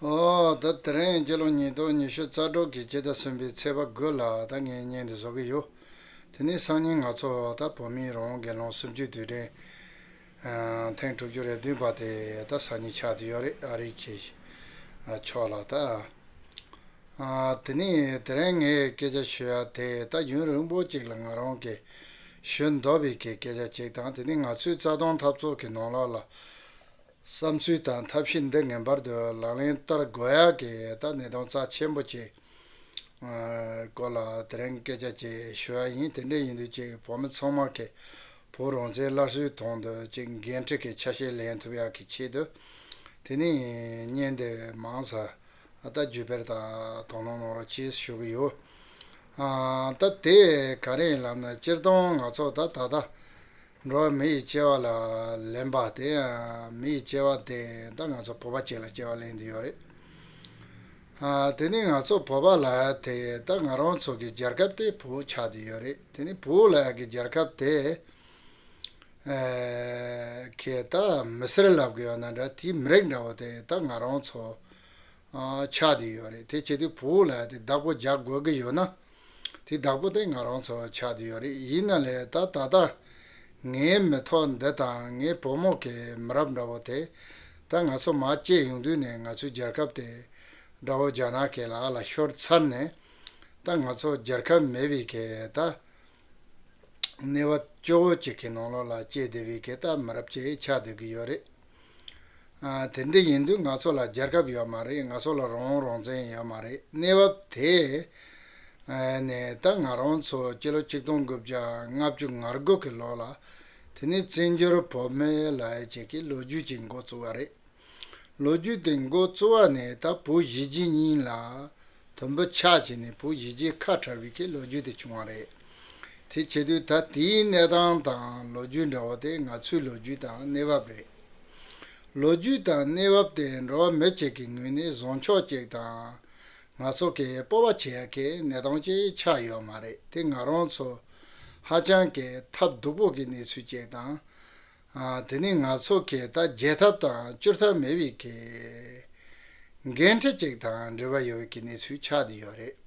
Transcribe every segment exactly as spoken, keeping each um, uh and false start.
ཨོ། ད་དེ་རིང་སྤྱི་ལོ་ཉིས་སྟོང་ཉི་ཤུ་རྩ་དྲུག་གི་སྤྱི་ཟླ་གསུམ་པའི་ཚེས་པ་དགུ་ལ་ད་ངས་བརྙན་འདི་བཟོ་གི་ཡོད། དེ་ནས་སང་ཉིན་ང་ཚོ་ད་བོད་མིའི་རང་དབང་སྒེར་ལངས་གསུམ་བཅུའི་དུས་དྲན་ཨ་ཐེངས་དྲུག་ཅུ་རེ་བདུན་པ་དེ་ད་སང་ཉིན་ཆགས་བསྡད་ཡོད་རེད། ཨ་རིའི་ཁྱི་ཨ་ཕྱོགས་ལ་ད། ཨ་དེ་ནས་དེ་རིང་ངས་སྐད་ཆ་ཞུ་ཡ་དེ་ད་ཡུན་རིང་པོ་ཅིག་ལ་ང་རང་གིས་ཞུ་འདོད་པའི་གི་སྐད་ཆ་ཅིག་དང་། དེ་ནས་ང་ཚོའི་རྩ་དོན་འཐབ་རྩོད་ཀྱི་ནང་ལོགས་ལ་བསམ་ཚུལ་དང་ཐབས་ཤེས་འདི་ངེས་པར་དུ་ལག་ལེན་བསྟར་དགོས་ཡག་གི་ད་གནད་དོན་རྩ་ཆེན་པོ་ཅིག་ཨ་སྐོར་ལ་དེ་རིང་སྐད་ཆ་ཅིག་ཞུ་ཡ་ཡིན། དེ་འདྲ་ཡིན་དུས་ཅིག་བོད་མི་ཚང་མ་གིས་བོད་རང་བཙན་སླར་གསོའི་དོན་དུ་ཅིག་འགན་འཁྲི་གི་ཆ་ཤས་ལེན་ཐུབ་ཡག་གི་ཆེད་དུ། དེ་ནས་བརྙན་འདི་མང་ཙམ་ད་བརྒྱུད་སྤེལ་དང་དོ་སྣང་གནང་རོགས་ཅེས་ཞུ་གི་ཡོད། ཨ་ད་དེ་ག་རེ་ཡིན་ལབ་ན། སྤྱིར་བཏང་ང་ཚོ་ད་ད་ལྟ་འགྲོ་བ་མི་ཡི་སྐྱེ་བ་ལ་ལེན་པ་དེ། མི་ཡི་སྐྱེ་བ་དེ་ད་ང་ཚོ་བོད་པ་གཅིག་ལ་སྐྱེ་བ་ལེན་དུ་ཡོད་རེད། ཨ་དེ་ནི་ང་ཚོ་བོད་པ་ལ་དེ་ད་ང་རང་ཚོ་གི་རྒྱལ་ཁབ་དེ་བོད་ཆགས་དུ་ཡོད་རེད། དེ་ནི་བོད་ལ་གི་རྒྱལ་ཁབ་དེ་ཨ་ཁྱེད་ད་མི་སེར་ལབ་གི་ཡོད་ན་འདྲ། དེའི་མི་རིགས་འདྲ་བོ་དེ་ད་ང་རང་ཚོ་ཨ་ཆགས་བསྡད་ཡོད་རེད། དེ་བྱེད་དུས་བོད་ལ་དེ་བདག་པོ་རྒྱག་དགོས་ཀྱི་ཡོད་ན། དེ་བདག་པོ་དེ་ང་རང་ཚོ་ཆགས་བསྡད་ཡོད་རེད། ཡིན་ན་ལས་ད་ད་ལྟ་ངའི་མི་ཐོག་འདི་དང་ངའི་བུ་མོ་གི་མི་རབས་འདྲ་བོ་དེ་ད་ང་ཚོ་མར་སྐྱེས་ཡོང་དུས་ནས་ང་ཚོའི་རྒྱལ་ཁབ་དེ་དགྲ་བོ་རྒྱ་ནག་གི་ལག་ལ་ཤོར་ཚར་ནས། ད་ང་ཚོ་རྒྱལ་ཁབ་མེད་པའི་གི་ད་གནས་བབ་སྐྱོ་བོ་ཅིག་གི་ནང་ལོགས་ལ་སྐྱེས་བསྡད་པའི་གི་ད་མི་རབས་ཅིག་ཆགས་བསྡད་ཀྱི་ཡོད་རེད། ཨ་དེ་འདྲ་ཡིན་དུས་ང་ཚོ་ལ་རྒྱལ་ཁབ་ཡོད་མ་རེད། ང་ཚོ་ལ་རང་དབང་རང་བཙན་ཡོད་མ་རེད། གནས་བབ་དེ་ཨ་ནས་ད་ང་རང་ཚོ་སྤྱི་ལོ་ཆིག་སྟོང་དགུ་བརྒྱ་ལྔ་བཅུ་ང་དགུ་གི་ལོ་ལ། དེ་ནས་བཙན་བྱོལ་བོད་མི་ལབ་ཡ་ཅིག་གི་ལོ་རྒྱུས་ཅིག་འགོ་བཙུགས་པ་རེད། ལོ་རྒྱུས་དེ་འགོ་བཙུགས་པ་ནས་ད་བོད་གཞིས་བྱེས་གཉིས་ལ་དུམ་བུ་ཆག་བྱས་ནས་བོད་གཞིས་བྱེས་ཁ་བྲལ་བའི་གི་ལོ་རྒྱུས་དེ་བྱུང་བ་རེད། དེ་བྱེད་དུས་ད་དེའི་གནས་སྟངས་དང་ལོ་རྒྱུས་འདྲ་བོ་དེ་ང་ཚོའི་ལོ་རྒྱུས་དང་གནས་བབ་རེད། ལོ་རྒྱུས་དང་གནས་བབ་དེ་འགྲོ་བ་མི་གཅིག་གི་ངོས་ནས་བཟང་ཕྱོགས་གཅིག་དང་། ང་ཚོ་གི་སྤོབས་པ་བྱེད་ཡ་གི་གནས་སྟངས་ཅིག་ཆགས་ཡོད་མ་རེད། དེ་ང་རང་ཚོ་ཧ་ཅང་གི་ཐབས་སྡུག་པོ་གི་གནས་ཚུལ་ཅིག་དང་། ཨ་དེ་ནི་ང་ཚོ་གི་ད་བརྗེད་ཐབས་དང་བསྐྱུར་ཐབས་མེད་པའི་གི་འགན་འཁྲི་ཅིག་དང་འབྲེལ་བ་ཡོད་པའི་གི་གནས་ཚུལ་ཆགས་བསྡད་ཡོད་རེད།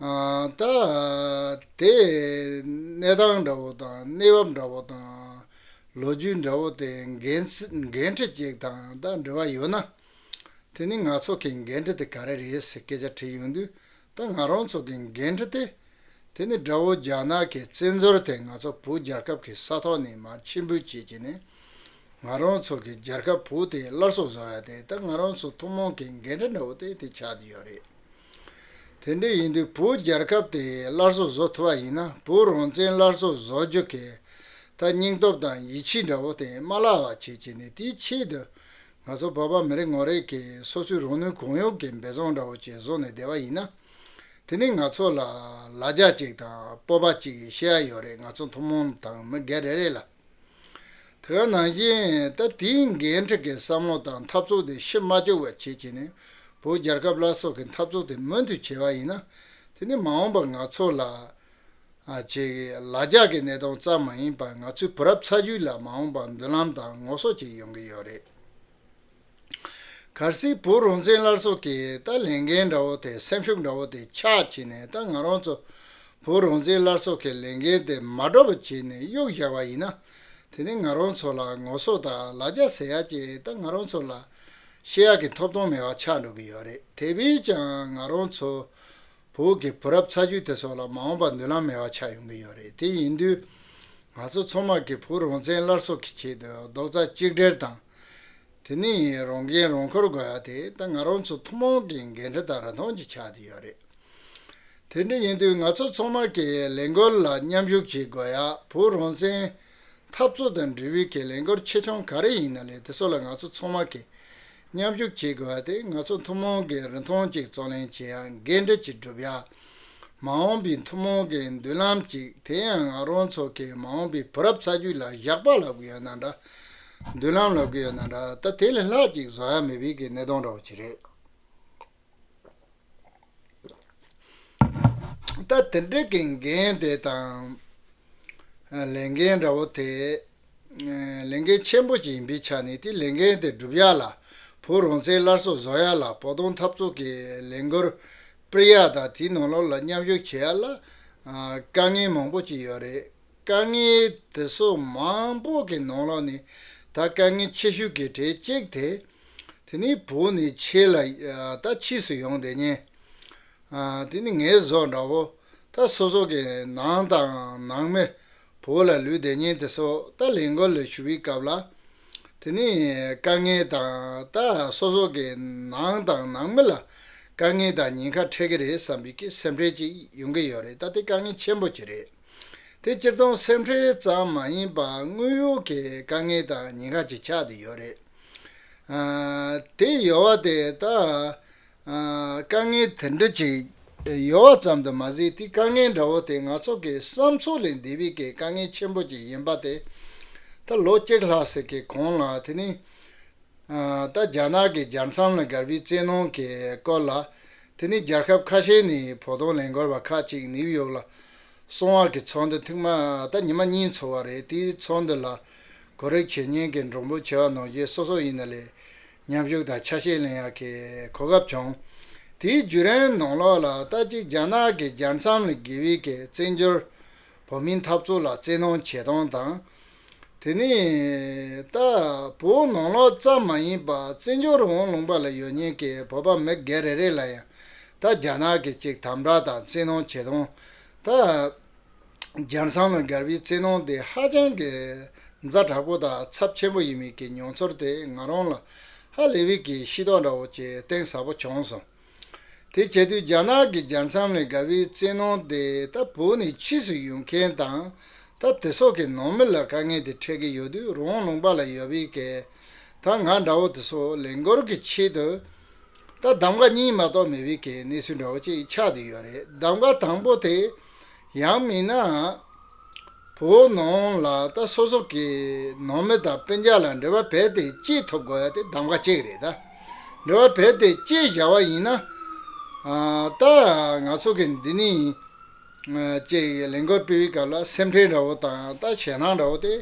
ཨ་ད་དེ་གནས་སྟངས་འདྲ་བོ་དང་གནས་བབ་འདྲ་བོ་དང་ལོ་རྒྱུས་འདྲ་བོ་དེ་འགན་འགན་འཁྲི་ཅིག་དང་ད་འབྲེལ་བ་ཡོད་ན། དེ་ནི་ང་ཚོ་གི་འགན་འཁྲི་དེ་ག་རེ་རེད་ཟེར་སྐད་ཆ་དྲིས་ཡོང་དུས། ད་ང་རང་ཚོ་གི་འགན་འཁྲི་དེ། དེ་ནི་དགྲ་བོ་རྒྱ་ནག་གི་བཙན་འཛུལ་དེ་ང་ཚོ་བོད་རྒྱལ་ཁབ་ཀྱི་ས་ཐོག་ནས་མར་ཕྱིར་འབུད་བྱས་བྱས་ནས། ང་རང་ཚོ་གི་རྒྱལ་ཁབ་བོད་དེ་སླར་གསོ་བཟོ་ཡ་དེ་ད་ང་རང་ཚོ་ཐུན་མོང་གི་འགན་འཁྲི་འདྲ་བོ་དེ་དེ་ཆགས་བསྡད་ཡོད་རེད། དེ་འདྲ་ཡིན་དུས་བོད་རྒྱལ་ཁབ་དེ་སླར་གསོ་བཟོ་ཐུབ་པ་ཡིན་ན། བོད་རང་བཙན་སླར་གསོ་བཟོ་རྒྱུ་གི་ད་སྙིང་སྟོབས་དང་ཡིད་ཆེས་འདྲ་བོ་དེ་མ་བརླག་པ་བྱས་བྱས་ནས། དེའི་ཆེད་དུ་ང་ཚོ་བོད་པ་མི་རེ་ངོ་རེ་གིས་སོ་སོའི་རང་ནུས་གང་ཡོད་ཀྱི་འབད་བརྩོན་འདྲ་བོ་ཅིག་བཟོ་ནས་བསྡད་པ་ཡིན་ན། དེ་ནི་ང་ཚོ་ལ་ལ་རྒྱ་ཅིག་དང་སྤོབས་པ་ཅིག་བཤད་ཡ་ཡོད་རེད། ང་ཚོ་ཐུན་མོང་དང་མི་སྒེར་རེ་རེ་ལ། དེ་ག་ནང་བཞིན་ད་དེའི་འགན་འཁྲི་གི་བསམ་བློ་དང་འཐབ་རྩོད་དེ་ཕྱི་མ་འཇོག་པ་བྱེད་ཀྱི་ནས། བོད་རྒྱལ་ཁབ་སླར་གསོ་གི་འཐབ་རྩོད་དེ་མུ་མཐུད་བྱས་པ་ཡིན་ན། དེ་ནི་མ་འོངས་པར་ང་ཚོ་ལ་ཨ་ཅིག་ལ་རྒྱ་གི་གནས་སྟངས་ཙམ་མ་ཡིན་པར་ང་ཚོའི་བུ་རབས་ཚ་རྒྱུད་ལ་མ་འོངས་པར་མདུན་ལམ་དང་ངོ་སོ་ཅིག་ཡོང་གི་ཡོད་རེད། གལ་སྲིད་བོད་རང་བཙན་སླར་གསོ་གི་ད་ལས་འགན་འདྲ་བོ་དེ་སེམས་ཤུགས་འདྲ་བོ་དེ་ཆག་བྱས་ནས། ད་ང་རང་ཚོ་བོད་རང་བཙན་སླར་གསོ་གི་ལས་འགན་དེ་མ་འགྲུབ་པ་བྱས་ནས་གཡུག་བཞག་པ་ཡིན་ན། དེ་ནི་ང་རང་ཚོ་ལ་ངོ་སོ་དང་ལ་རྒྱ་ཟེར་ཡ་ཅིག་ད་ང་རང་ཚོ་ལ་བཤད་ཡ་གི་ཐོབ་ཐང་མེད་པ་ཆགས་འགྲོ་གི་ཡོད་རེད། དེ་བས་ཀྱང་ང་རང་ཚོ་བོད་ཀྱི་བུ་རབས་ཚ་རྒྱུད་དེ་ཚོ་ལ་མ་འོངས་པར་མདུན་ལམ་མེད་པ་ཆགས་ཡོང་གི་ཡོད་རེད། དེ་ཡིན་དུས་ང་ཚོ་ཚང་མ་གིས་བོད་རང་བཙན་སླར་གསོ་གི་ཆེད་དུ་རྡོག་རྩ་གཅིག་སྒྲིལ་དང་། དེ་ནས་རང་འགན་རང་འཁུར་དགོས་ཡ་དེ་ད་ང་རང་ཚོ་ཐུན་མོང་གི་འགན་འཁྲི་དང་རིན་ཐང་ཅིག་ཆགས་བསྡད་ཡོད་རེད། དེ་འདྲ་ཡིན་དུས་ང་ཚོ་ཚང་མ་གིས་ལས་འགུལ་ལ་མཉམ་ཞུགས་བྱེད་དགོས་ཡ། བོད་རང་བཙན་འཐབ་རྩོད་དང་འབྲེལ་བའི་གི་ལས་འགུལ་ཆེ་ཆུང་ག་རེ་ཡིན་ན་ལས་དེ་ཚོ་ལ་ང་ཚོ་ཚང་མ་གིས་མཉམ་ཞུགས་བྱེད་དགོས་ཡ་དེ་ང་ཚོ་ཐུན་མོང་གི་རིན་ཐང་ཅིག་རྩོད་ལེན་བྱེད་ཡ། འགན་འཁྲི་ཅིག་སྒྲུབ་ཡ། མ་འོངས་པའི་ཐུན་མོང་གི་མདུན་ལམ་ཅིག་དེ་ཡང་ང་རང་ཚོ་གི་མ་འོངས་པའི་བུ་རབས་ཚ་རྒྱུད་ལ་ཞགས་པ་ལབ་གི་ཡོད་ན་འདྲ། མདུན་ལམ་ལབ་གི་ཡོད་ན་འདྲ། ད་དེ་ལས་ལྷག་ཅིག་བཟོ་ཡ་མེད་པའི་གི་གནས་སྟངས་འདྲ་བོ་ཅིག་རེད། ད་དེ་འདྲའི་གི་འགན་དེ་དང་ལས་འགན་འདྲ་བོ་དེ། ལས་འགན་ཆེན་པོ་ཅིག་ཡིན་པའི་ཆ་ནས་དེ་ལས་འགན་དེ་སྒྲུབ་ཡ་ལ་ བོད་རང་བཙན་སླར་གསོ་བཟོ་ཡ་ལ་བོད་དོན་འཐབ་རྩོད་ཀྱི་ལས་འགུལ་སྤེལ་ཡ་དང་དེའི་ནང་ལོགས་ལ་མཉམ་ཞུགས་བྱེད་ཡ་ལ་ཨ་དཀའ་ངལ་མང་པོ་ཅིག་ཡོད་རེད། དཀའ་ངལ་དེ་ཚོ་མང་པོ་གི་ནང་ལོགས་ནས་ད་དཀའ་ངལ་ཆེ་ཤོས་ཀྱི་གྲས་གཅིག་དེ། དེ་ནི་བོད་ནས་ཕྱི་ལ་ཨ་ད་ཕྱིས་སུ་ཡོང་བསྡད་མཁན། ཨ་དེ་ནི་ངའི་བཟོ་འདྲ་བོ་ད་སོ་སོ་གི་ནང་དང་ནང་མི་བོད་ལ་ལུས་བསྡད་མཁན་དེ་ཚོ་ད་ལས་འགུལ་ལ་ཞུགས་པའི་སྐབས་ལ། དེ་ནི་དཀའ་ངལ་དང་ད་སོ་སོ་གི་ནང་དང་ནང་མི་ལ་དཀའ་ངལ་དང་ཉེན་ཁ་འཕྲད་ཀྱི་རེད་བསམ་པའི་གི་སེམས་ཁྲལ་ཅིག་ཡོང་གི་ཡོད་རེད། ད་དེ་དཀའ་ངལ་ཆེན་པོ་ཅིག་རེད། དེ་སྤྱིར་བཏང་སེམས་ཁྲལ་ཙམ་མ་ཡིན་པར་དངོས་ཡོད་ཀྱི་དཀའ་ངལ་དང་ཉེན་ཁ་ཅིག་ཆགས་བསྡད་ཡོད་རེད། ཨ་དེ་ཡོད་པ་དེ་ད་ཨ་དཀའ་ངལ་དེ་འདྲ་ཅིག་ཡོད་པ་ཙམ་དུ་མ་ཟད། དེ་དཀའ་ངལ་འདྲ་བོ་དེ་ང་ཚོ་གི་བསམ་ཚུལ་ལས་འདས་པའི་གི་དཀའ་ངལ་ཆེན་པོ་ཅིག་ཡིན་པ་དེ། ད་ལོ་གཅིག་ལྷག་ཙམ་གི་གོང་ལ་དེ་ནི་ཨ་ད་རྒྱ་ནག་གི་རྒྱལ་མཚམས་ལ་བརྒལ་བའི་བཙན་གནོན་གྱི་སྐོར་ལ། དེ་ནི་རྒྱལ་ཁབ་ཁ་ཤས་ནས་བོད་དོན་ལས་འགུལ་བ་ཁག་ཅིག་ནིའུ་ཡོག་ལ་སོང་བ་གི་ཚོགས་འདུ་ཐེངས་མ་ད་ཉི་མ་གཉིས་ཚོགས་པ་རེད། དེའི་ཚོགས་འདུ་ལ་གོ་རིག་བྱེད་མཁན་གྱི་མགྲོན་པོ་ཆེ་བ་ནང་བཞིན་སོ་སོ་ཡིན་ན་ལས་མཉམ་ཞུགས་དང་ཆ་ཤས་ལེན་ཡག་གི་གོ་སྐབས་བྱུང་། དེའི་བརྒྱུད་རིམ་ནང་ལོགས་ལ་ད་ཅིག་རྒྱ་ནག་གི་རྒྱལ་མཚམས་ལ་བརྒལ་བའི་གི་བཙན་བྱོལ་བོད་མིའི་འཐབ་རྩོད་ལ་བཙན་གནོན་བྱེད་སྟངས་དང་། དེ་ནས་ད་བོད་ནང་ལོགས་ཙམ་མ་ཡིན་པར་བཙན་བྱོལ་རང་དབང་ལུང་པ་ལ་ཡོད་མཁན་གྱི་བོད་པ་མི་སྒེར་རེ་རེ་ལ་ཡང་ད་རྒྱ་ནག་གིས་ཅིག་དམ་དྲག་དང་བཙན་གནོན་བྱེད་སྟངས། ད་རྒྱལ་མཚམས་ལ་བརྒལ་བའི་བཙན་གནོན་དེ་ཧ་ཅང་གི་ཛ་དྲག་པོ་དང་ཚབས་ཆེན་པོ་ཡིན་མིན་གྱི་མྱོང་ཚོར་དེ་ང་རང་ལ་ཧ་ལས་པའི་གི་ཤེས་རྟོགས་འདྲ་བོ་ཅིག་གཏིང་ཟབ་པོ་བྱུང་སོང་། དེ་བྱེད་དུས་རྒྱ་ནག་གི་རྒྱལ་མཚམས་ལས་བརྒལ་བའི་བཙན་གནོན་དེ་ད་བོད་ནས་ཕྱིས་སུ་ཡོང་མཁན་དང་། ད་དེ་སོགས་ཀྱི་ནང་མི་ལ་དཀའ་ངལ་དེ་འཕྲད་ཀྱི་ཡོད་དུས། རང་དབང་ལུང་པ་ལ་ཡོད་པའི་གི་ད་ང་འདྲ་བོ་དེ་ཚོ་ལས་འགུལ་གྱི་ཆེད་དུ་ད་གདམ་ག་གཉིས་མ་གཏོགས་མེད་པའི་གི་གནས་ཚུལ་འདྲ་བོ་ཅིག་ཆགས་བསྡད་ཡོད་རེད། གདམ་ག་དང་པོ་དེ་ཡང་མིན་ན། བོད་ནང་ལ་ད་སོ་སོ་གི་ནང་མི་དང་སྤུན་ཀྱག་ལ་འབྲེལ་བ་རྦད་དེ་བཅད་ཐུབ་དགོས་ཡ་དེ་གདམ་ག་གཅིག་རེད། ད་འབྲེལ་བ་རྦད་དེ་བཅད་བཞག་པ་ཡིན་ན། ཨ་ད་ང་ཚོ་གི་འདི་ནས་ཨ་ཅིག་ལས་འགུལ་སྤེལ་བའི་སྐབས་ལ་སེམས་ཁྲལ་འདྲ་བོ་དང་ད་ཞེད་སྣང་འདྲ་བོ་དེ།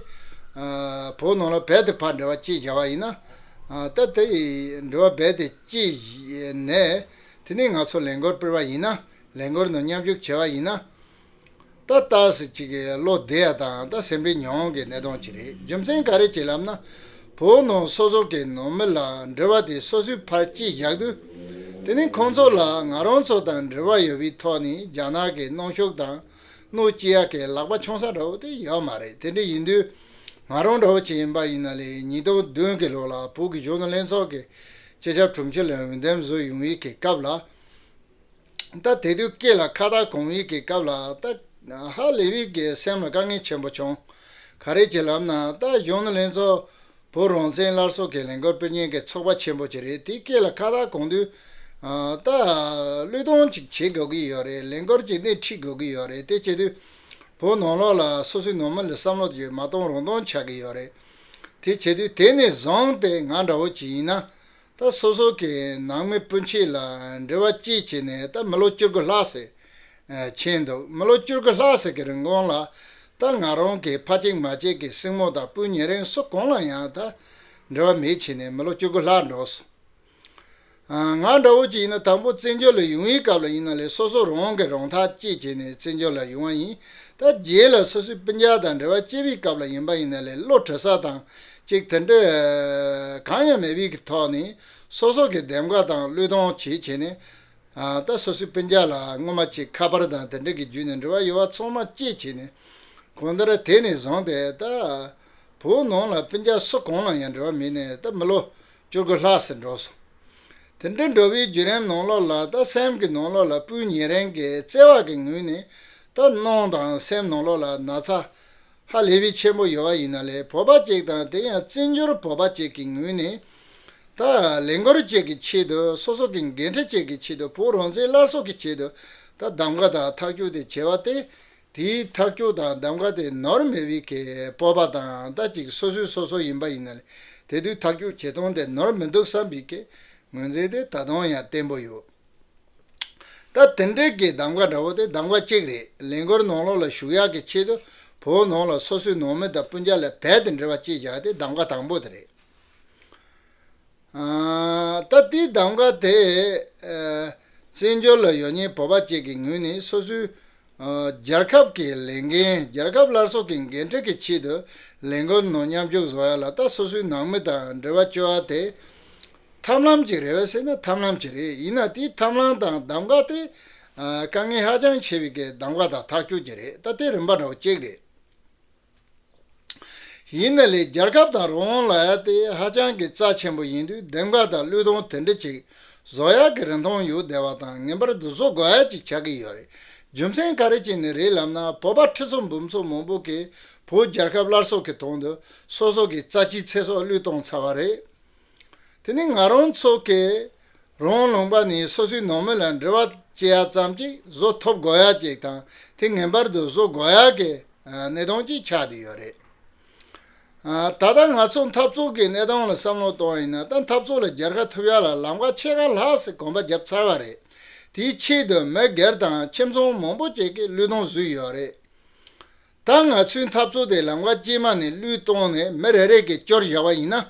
ཨ་བོད་ནང་ལ་རྦད་དེ་ཕར་འབྲེལ་བ་བཅད་བཞག་པ་ཡིན་ན། ཨ་ད་དེ་འབྲེལ་བ་རྦད་དེ་བཅད་ནས། དེ་ནས་ང་ཚོ་ལས་འགུལ་སྤེལ་བ་ཡིན་ན། ལས་འགུལ་ནང་མཉམ་ཞུགས་བྱས་པ་ཡིན་ན། ད་ལྟ་ཟེར་གཅིག་གི་བློ་བདེ་ཡ་དང་ད་སེམས་པའི་མྱོང་གི་གནད་དོན་ཅིག་རེད། རྒྱུ་མཚན་ག་རེ་བྱེད་ལབ་ན། བོད་ནང་སོ་སོ་གི་ནང་མི་ལ་འབྲེལ་བ་དེ་སོ་སོའི་ཕར་བཅད་བཞག་དུས། དེ་ནི་ཁོང་ཚོ་ལ་ང་རང་ཚོ་དང་འབྲེལ་བ་ཡོད་པའི་ཐོག་ནས་རྒྱ་ནག་གི་གནོན་ཤུགས་དང་གནོད་སྐྱེལ་ཡག་གི་ལག་པ་འཆང་ས་འདྲ་བོ་དེ་ཡོད་མ་རེད། དེ་འདྲ་ཡིན་དུས། ང་རང་འདྲ་བོ་ཅིག་ཡིན་པ་ཡིན་ན་ལས་ཉིས་སྟོང་བདུན་གི་ལོ་ལ་བོད་ཀྱི་གཞོན་ནུ་ལྷན་ཚོགས་ཀྱི་སྤྱི་ཁྱབ་དྲུང་ཆེ་ལ་འོས་འདེམས་བཟོས་ཡོང་བའི་གི་སྐབས་ལ། ད་དེ་དུས་སྐེ་ལ་ཁ་བཏགས་གོན་བའི་གི་སྐབས་ལ་ད་ཧ་ལས་པའི་གི་སེམས་ལ་དཀའ་ངལ་ཆེན་པོ་བྱུང་། ག་རེ་བྱེད་ལབ་ན། ད་གཞོན་ནུ་ལྷན་ཚོགས་བོད་རང་བཙན་སླར་གསོ་གི་ལས་འགུལ་སྤེལ་མཁན་གི་ཚོགས་པ་ཆེན་པོ་ཅིག་རེད། དེ་སྐེ་ལ་ཁ་བཏགས་གོན་དུས། ཨ་ད་བློས་གཏོང་ཅིག་བྱེད་དགོས་ཀྱི་ཡོད་རེད། ལས་འགུལ་ཅིག་སྣེ་ཁྲིད་དགོས་ཀྱི་ཡོད་རེད། དེ་བྱེད་དུས་བོད་ནང་ལོགས་ལ་སོ་སོའི་ནང་མི་ལ་བསམ་བློ་ཅིག་མ་གཏོང་རུང་གཏོང་ཆགས་ཀྱི་ཡོད་རེད། དེ་བྱེད་དུས་དེ་ནས་བཟུང་སྟེ་ང་འདྲ་བོ་ཅིག་ཡིན་ན། ད་སོ་སོ་གི་ནང་མི་སྤུན་མཆེད་ལ་འབྲེལ་བ་བཅད་བྱས་ནས་ད་མི་ལོ་བཅུ་དགུ་ལྷག་ཙམ་ཕྱིན་འདུག་མི་ལོ་བཅུ་དགུ་ལྷག་ཙམ་གྱི་རིང་གོང་ལ་ད་ང་རང་གི་ཕ་གཅིག་མ་གཅིག་གི་སྲིང་མོ་དང་སྤུན་ཉེ་རིང་སུ་གང་ལ་ཡང་ད་འབྲེལ་བ་མེད་བྱས་ནས་མི་ལོ་བཅུ་དགུ་ལྷག་འགྲོ་སོང་། ང་འདྲ་བོ་ཅིག་ཡིན་ན་དང་པོ་བཙན་བྱོལ་ལ་ཡོང་བའི་སྐབས་ལ་ཡིན་ན་ལས་སོ་སོ་རང་གི་རང་ཐག་བཅད་བྱས་ནས་བཙན་བྱོལ་ལ་ཡོང་བ་ཡིན། ད་རྗེས་ལ་སོ་སོའི་སྤུན་ཀྱག་དང་འབྲེལ་བ་བཅད་པའི་སྐབས་ལ་ཡིན་པ་ཡིན་ན་ལས་བློ་འདྲི་ས་དང་ཅིག་དེ་འདྲ་གང་ཡང་མེད་པའི་གི་ཐོག་ནས་སོ་སོ་གི་འདེམས་ཀ་དང་བློས་གཏོང་བྱེད་བྱས་ནས། ཨ་ད་སོ་སོའི་སྤུན་ཀྱག་ལ་སྔོན་མ་ཅིག་ཁ་པར་དང་དེ་འདྲ་གི་བརྒྱུད་ནས་འབྲེལ་བ་ཡོད་པ་ཚང་མ་བཅད་བྱས་ནས། གང་ལྟར་དེ་ནས་བཟུང་སྟེ་ད་བོད་ནང་ལ་སྤུན་ཀྱག་སུ་གང་ལ་ཡང་འབྲེལ་བ་མེད་ནས་ད་མི་ལོ་བཅུ་དགུ་ལྷག་ཙམ་འགྲོ་སོང་། དེ་འདྲ་འགྲོ་བའི་བརྒྱུད་རིམ་ནང་ལོགས་ལ་ད་སེམས་ཀྱི་ནང་ལོགས་ལ་སྤུན་ཉེ་རིང་གི་བརྩེ་བ་གི་ངོས་ནས་ད་སྣང་དང་སེམས་ནང་ལོགས་ལ་ན་ཚ་ཧ་ལས་པའི་ཆེན་པོ་ཡོད་པ་ཡིན་ན་ལས། བོད་པ་གཅིག་དང་དེ་ཡང་བཙན་བྱོལ་བོད་པ་གཅིག་གི་ངོས་ནས་ད་ལས་འགུལ་གཅིག་གི་ཆེད་དུ། སོ་སོ་གི་འགན་འཁྲི་གཅིག་གི་ཆེད་དུ། བོད་རང་བཙན་སླར་གསོ་གི་ཆེད་དུ་ད་གདམ་ག་དང་ཐག་གཅོད་དེ་བྱས་པ་དེ། དེའི་ཐག་གཅོད་དང་གདམ་ག་དེ་ནོར་མེད་པའི་གི་སྤོབས་པ་དང་། ད་ཅིག་སོ་སོས་སོ་སོ་ཡིན་པ་ཡིན་ན་ལས་དེ་དུས་ཐག་གཅོད་བྱེད་སྟངས་དེ་ནོར་མི་འདུག་བསམ་པའི་གི་ངོས་འཛིན་དེ་ད་དུང་ཡང་བརྟན་པོ་ཡོད། ད་དེ་འདྲའི་གི་གདམ་ག་འདྲ་བོ་དེ་གདམ་ག་གཅིག་རེད། ལས་འགུལ་ནང་ལོགས་ལ་ཞུགས་ཡག་གི་ཆེད་དུ་བོད་ནང་ལ་སོ་སོའི་ནང་མི་དང་སྤུན་ཀྱག་ལ་རྦད་དེ་འབྲེལ་བ་བཅད་བཞག་དེ་གདམ་ག་དང་པོ་དེ་རེད། ཨ། ད་དེའི་གདམ་ག་དེ། ཨ། བཙན་བྱོལ་ལ་ཡོད་མཁན་བོད་པ་ཅིག་གི་ངོས་ནས་སོ་སོའི། ཨ། རྒྱལ་ཁབ་ཀྱི་ལས་འགན། རྒྱལ་ཁབ་སླར་གསོ་གི་འགན་འཁྲི་གི་ཆེད་དུ་ལས་འགུལ་ནང་མཉམ་ཞུགས་བཟོ་ཡ་ལ། ད་སོ་སོའི་ནང་མི་དང་འབྲེལ་བ་བཅོ་བ་དེ་ཐབས་ལམ་ཅིག་རེད་པས་ཟེར་ན་ཐབས་ལམ་ཅིག་རེད། ཡིན་ན་དེའི་ཐབས་ལམ་དང་གདམ་ག་དེ། ཨ། དཀའ་ངལ་ཧ་ཅང་ཆེ་བའི་གི་གདམ་ག་དང་ཐག་གཅོད་ཅིག་རེད། ད་དེ་རིམ་པ་འདྲ་བོ་གཅིག་རེད། ཡིན་ན་ལས་རྒྱལ་ཁབ་དང་རང་དབང་ལབ་ཡ་དེ་ཧ་ཅང་གི་རྩ་ཆེན་པོ་ཡིན་དུས། གདམ་ག་དང་བློས་གཏོང་དེ་འདྲ་ཅིག་བཟོ་ཡག་གི་རིན་ཐང་ཡོད་བསྡད་པ་དང་། ངེས་པར་དུ་བཟོ་དགོས་ཡག་ཅིག་ཆགས་ཀྱི་ཡོད་རེད། རྒྱུ་མཚན་ག་རེ་བྱས་ནས་རེད་ལབ་ན། བོད་པ་ཁྲི་ཚོ་འབུམ་ཚོ་མང་པོ་གིས་བོད་རྒྱལ་ཁབ་སླར་གསོ་གི་དོན་དུ་སོ་སོ་གི་རྩ་ཆེའི་ཚེ་སྲོག་བློས་གཏོང་ཚར་བ་རེད། དེ་ནི་ང་རང་ཚོ་གིས་རང་ལུང་པ་ནས་སོ་སོའི་ནང་མི་ལ་འབྲེལ་བ་བྱེད་ཡ་ཙམ་ཅིག་བཟོ་ཐུབ་དགོས་ཡ་ཅིག་དང་། དེ་ངེས་པར་དུ་བཟོ་དགོས་ཡ་གི་གནད་དོན་ཅིག་ཆགས་བསྡད་ཡོད་རེད། ཨ། ད་ལྟ་ང་ཚོ་འཐབ་རྩོད་ཀྱི་གནས་སྟངས་ལ་བསམ་བློ་གཏོང་བ་ཡིན་ན། ད་འཐབ་རྩོད་ལ་རྒྱལ་ཁ་ཐོབ་ཡ་ལ་ལམ་ཁ་ཕྱེད་ཀ་ལྷག་ཙམ་གོམ་པ་བརྒྱབ་ཚར་བ་རེད། དེའི་ཆེད་དུ་མི་སྒེར་དང་ཁྱིམ་ཚང་མང་པོ་ཅིག་གིས་བློས་གཏོང་བཟོས་ཡོད་རེད། ད་ང་ཚོའི་འཐབ་རྩོད་དེ་ལམ་ཁ་དཀྱུས་མ་ནས་བློས་བཏང་ནས་མི་རེ་རེ་གིས་སྐྱོར་བཞག་པ་ཡིན་ན།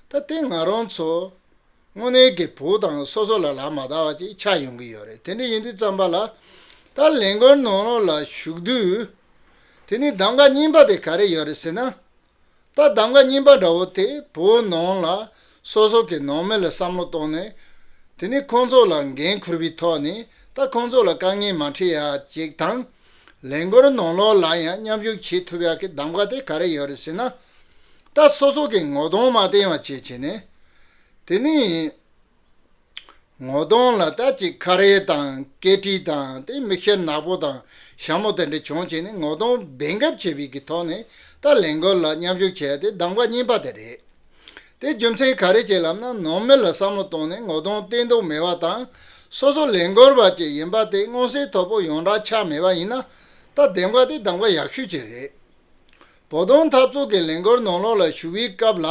ད་དེ་ང་རང་ཚོ་དངོས་གནས་ཀྱི་བོད་དང་སོ་སོ་ལ་ལག་མ་བསྟར་བ་ཅིག་ཆགས་ཡོང་གི་ཡོད་རེད། དེ་འདྲ་ཡིན་དུས་ཙམ་པ་ལ། ད་ལས་འགུལ་ནང་ལོགས་ལ་ཞུགས་དུས། དེ་ནི་གདམ་ག་གཉིས་པ་དེ་ག་རེ་ཡོད་རེད་ཟེར་ན། ད་གདམ་ག་གཉིས་པ་འདྲ་བོ་དེ་བོད་ནང་ལ་སོ་སོ་གི་ནང་མི་ལ་བསམ་བློ་བཏང་ནས། དེ་ནི་ཁོང་ཚོ་ལ་འགན་འཁུར་བའི་ཐོག་ནས། ད་ཁོང་ཚོ་ལ་དཀའ་ངལ་མ་འཕྲད་ཡ་ཅིག་དང་། ལས་འགུལ་ནང་ལོགས་ལ་ཡང་མཉམ་ཞུགས་བྱེད་ཐུབ་ཡག་གི་གདམ་ག་དེ་ག་རེ་ཡོད་རེད་ཟེར་ན། ད་སོ་སོ་གི་ངོ་གདོང་མ་བསྟན་པ་བྱས་བྱས་ནས། དེ་ནི་ངོ་གདོང་ལ་ད་ཅིག་ཁ་རས་དང་སྐེ་དཀྲིས་དང་། དེ་མིག་ཤེལ་ནག་པོ་དང་ཞྭ་མོ་དེ་འདྲ་གྱོན་བྱས་ནས་ངོ་གདོང་འབེབས་འགེབས་བྱེད་པའི་གི་ཐོག་ནས། ད་ལས་འགུལ་ལ་མཉམ་ཞུགས་བྱས་ཏེ་གདམ་ག་གཉིས་པ་དེ་རེད། དེ་རྒྱུ་མཚན་ག་རེ་བྱས་ལབ་ན། ནང་མི་ལ་བསམ་བློ་བཏང་ནས་ངོ་གདོང་བསྟན་འདོད་མེད་པ་དང་། སོ་སོ་ལས་འགུལ་བ་ཅིག་ཡིན་པ་དེ་མངོན་གསལ་དོད་པོ་ཡོངས་གྲགས་ཆགས་མེད་པ་ཡིན་ན། ད་གདམ་ག་དེ་གདམ་ག་ཡག་ཤོས་ཅིག་རེད། བོད་དོན་འཐབ་རྩོད་ཀྱི་ལས་འགུལ་ནང་ལོགས་ལ་ཞུགས་པའི་སྐབས་ལ།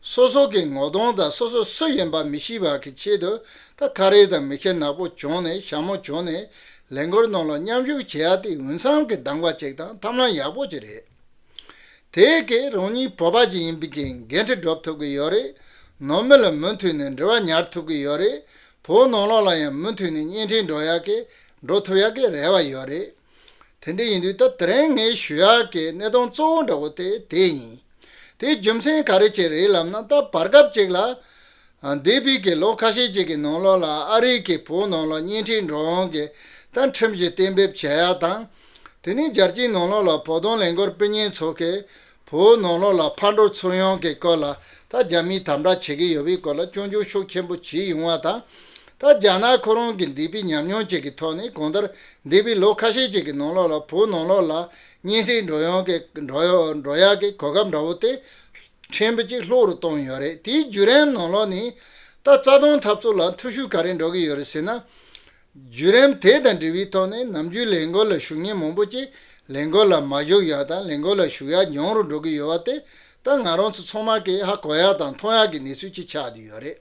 སོ་སོ་གི་ངོ་གདོང་དང་སོ་སོ་སུ་ཡིན་པ་མི་ཤེས་པ་གི་ཆེད་དུ། ད་ཁ་རས་དང་མིག་ཤེལ་ནག་པོ་གྱོན་ནས་ཞྭ་མོ་གྱོན་ནས་ལས་འགུལ་ནང་ལ་མཉམ་ཞུགས་བྱེད་ཡ་དེ་འོས་འཚམ་གྱི་གདམ་ག་ཅིག་དང་ཐབས་ལམ་ཡག་པོ་ཅིག་རེད། དེ་གིས་རང་ཉིད་བོད་པ་ཅིག་ཡིན་པའི་གི་འགན་འཁྲི་སྒྲུབ་ཐུབ་ཀྱི་ཡོད་རེད། ནང་མི་ལ་མུ་མཐུད་ནས་འབྲེལ་བ་ཉར་ཐུབ་ཀྱི་ཡོད་རེད། བོད་ནང་ལོགས་ལ་ཡང་མུ་མཐུད་ནས་གཉེན་འཕྲད་འགྲོ་ཡག་གི་འགྲོ་ཐུབ་ཡག་གི་རེ་བ་ཡོད་རེད། དེ་འདྲ་ཡིན་དུས་ད་དེ་རིང་ངས་ཞུ་ཡག་གི་གནད་དོན་གཙོ་བོ་འདྲ་བོ་དེ་དེ་ཡིན། དེའི་རྒྱུ་མཚན་ག་རེ་བྱས་རེད་ལབ་ན། ད་བར་སྐབས་ཅིག་ལ། ཨ། འདས་པའི་གི་ལོ་ཁ་ཤས་ཅིག་གི་ནང་ལོགས་ལ་ཨ་རིའི་གི་བོད་ནང་ལ་གཉེན་འཕྲད་འགྲོ་ཡག་གི་ད་ཁྲིམས་ཞིག་གཏན་འབེབས་བྱེད་ཡག་དང་། དེ་ནས་རྒྱལ་སྤྱིའི་ནང་ལོགས་ལ་བོད་དོན་ལས་འགུལ་སྤེལ་མཁན་ཚོ་གིས་བོད་ནང་ལོགས་ལ་ཕར་འགྲོ་ཚུར་ཡོང་གི་སྐོར་ལ། ད་རྒྱ་མིས་དམ་དྲག་བྱེད་ཀྱི་ཡོད་པའི་སྐོར་ལ་སྐྱོན་བརྗོད་ཤུགས་ཆེན་པོ་བྱས་ཡོང་བ་དང་། ད་རྒྱ་ནག་ཁོ་རང་གི་འདས་པའི་ཉམས་མྱོང་ཅིག་གི་ཐོག་ནས། གང་ལྟར་འདས་པའི་ལོ་ཁ་ཤས་ཅིག་གི་ནང་ལོགས་ལ་བོད་ནང་ལོགས་ལ་གཉེན་འཕྲད་འགྲོ་ཡག་གི་འགྲོ་ཡག་འགྲོ་ཡག་གི་གོ་སྐབས་འདྲ་བོ་དེ་ཕྲན་བུ་ཅིག་ལྷག་རུ་བཏང་ཡོད་རེད། དེའི་བརྒྱུད་རིམ་ནང་ལོགས་ནས་ད་རྩ་དོན་འཐབ་རྩོད་ལ་འཐུས་ཤུགས་ག་རེ་འགྲོ་གི་ཡོད་རེད་ཟེར་ན། བརྒྱུད་རིམ་དེ་དང་འབྲེལ་བའི་ཐོག་ནས་ནམ་རྒྱུན་ལས་འགུལ་ལ་ཞུགས་མཁན་མང་པོ་ཅིག་ལས་འགུལ་ལ་མ་ཞུགས་ཡག་དང་། ལས་འགུལ་ལ་ཞུགས་ཡག་ཉུང་རུ་འགྲོ་གི་ཡོད་པ་དེ། ད་ང་རང་ཚོ་ཚང་མ་གིས་ཧ་གོ་ཡག་དང་མཐོང་ཡག་གི་གནས་ཚུལ་ཅིག་ཆགས་བསྡད་ཡོད་རེད།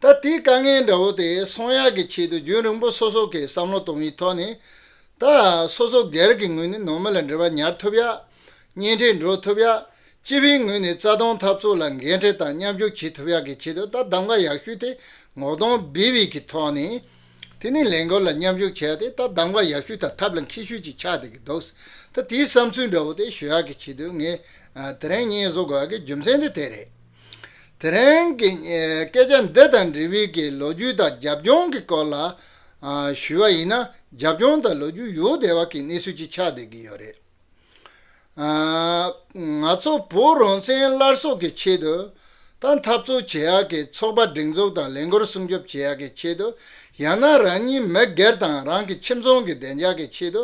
ད་དེའི་དཀའ་ངལ་འདྲ་བོ་དེ་སེལ་ཡག་གི་ཆེད་དུ་རྒྱུན་རིང་པོ་སོ་སོ་གིས་བསམ་བློ་གཏོང་བའི་ཐོག་ནས། ད་སོ་སོ་སྒེར་གྱི་ངོས་ནས་ནང་མི་ལ་འབྲེལ་བ་ཉར་ཐུབ་ཡག་གཉེན་འཕྲད་འགྲོ་ཐུབ་ཡག་སྤྱི་པའི་ངོས་ནས་རྩ་དོན་འཐབ་རྩོད་ལ་འགན་འཁྲི་དང་མཉམ་ཞུགས་བྱེད་ཐུབ་ཡག་གི་ཆེད་དུ། ད་གདམ་ག་ཡག་ཤོས་དེ་ངོ་གདོང་སྦས་པའི་གི་ཐོག་ནས། དེ་ནས་ལས་འགུལ་ལ་མཉམ་ཞུགས་བྱས་ཏེ། ད་གདམ་ག་ཡག་ཤོས་དང་ཐབས་ལ་མཁས་ཤོས་ཅིག་ཆགས་བསྡད་ཀྱི་འདུག་ད་དེའི་བསམ་ཚུལ་འདྲ་བོ་དེ་ཞུ་ཡག་གི་ཆེད་དུ་ངས། ཨ། དེ་རིང་བརྙན་བཟོ་དགོས་ཡག་གི་རྒྱུ་མཚན་དེ་དེ་རེད། དེ་རིང་གི་ཨེ་སྐད་ཆ་འདི་དང་འབྲེལ་བའི་གི་ལོ་རྒྱུས་དང་རྒྱབ་ལྗོངས་ཀྱི་སྐོར་ལ། ཨ། ཞུས་པ་ཡིན་ན། རྒྱབ་ལྗོངས་དང་ལོ་རྒྱུས་ཡོད་བསྡད་པ་གི་གནས་ཚུལ་ཅིག་ཆགས་བསྡད་ཀྱི་ཡོད་རེད། ཨ། ང་ཚོ་བོད་རང་བཙན་སླར་གསོ་གི་ཆེད་དུ། ད་འཐབ་རྩོད་བྱེད་ཡག་གི་ཚོགས་པ་སྒྲིག་འཛུགས་དང་ལས་འགུལ་སྲུང་སྐྱོབ་བྱེད་ཡག་གི་ཆེད་དུ། ཡང་ན་རང་ཉིད་མི་སྒེར་དང་རང་གི་ཁྱིམ་ཚང་གི་བདེ་འཇགས་ཀྱི་ཆེད་དུ།